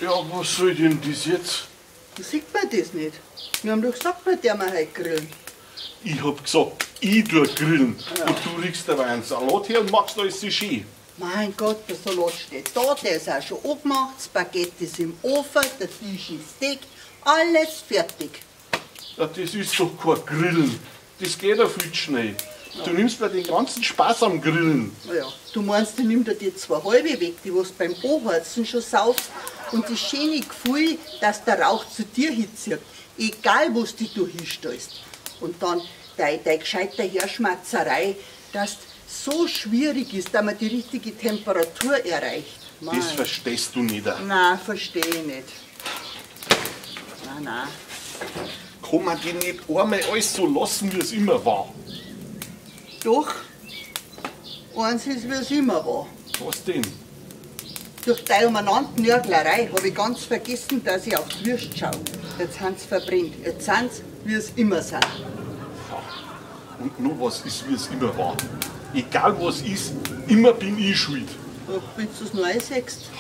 Ja, was soll denn das jetzt? Sieht man das nicht? Wir haben doch gesagt, wir dürfen heute grillen. Ich hab gesagt, ich tu grillen. Ja. Und du riechst dabei einen Salat her und machst alles so schön. Mein Gott, der Salat steht da, der ist auch schon angemacht, das Baguette ist im Ofen, der Tisch ist deckt, alles fertig. Ja, das ist doch kein Grillen. Das geht ja viel zu schnell. Ja. Du nimmst mir den ganzen Spaß am Grillen. Ja, du meinst, ich nimm dir die zwei halbe weg, die was beim Anheizen schon saufst, und das schöne Gefühl, dass der Rauch zu dir hinzieht, egal wo du dich hinstellst. Und dann deine gescheite Herschmatzerei, dass so schwierig ist, dass man die richtige Temperatur erreicht. Mann. Das verstehst du nicht. Nein, verstehe ich nicht. Nein, nein. Kann man die nicht einmal alles so lassen, wie es immer war? Doch, eins ist, wie es immer war. Was denn? Durch deine Umeinander-Nörglerei habe ich ganz vergessen, dass ich auf die Würst schaue. Jetzt sind sie verbrennt. Jetzt sind sie, wie es immer sind. Ja. Und noch was ist, wie es immer war. Egal was ist, immer bin ich schuld. Ach, wenn du es neu siehst.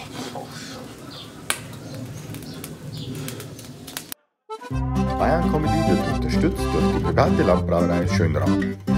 Bayern Comedy wird unterstützt durch die private Landbrauerei Schönrath.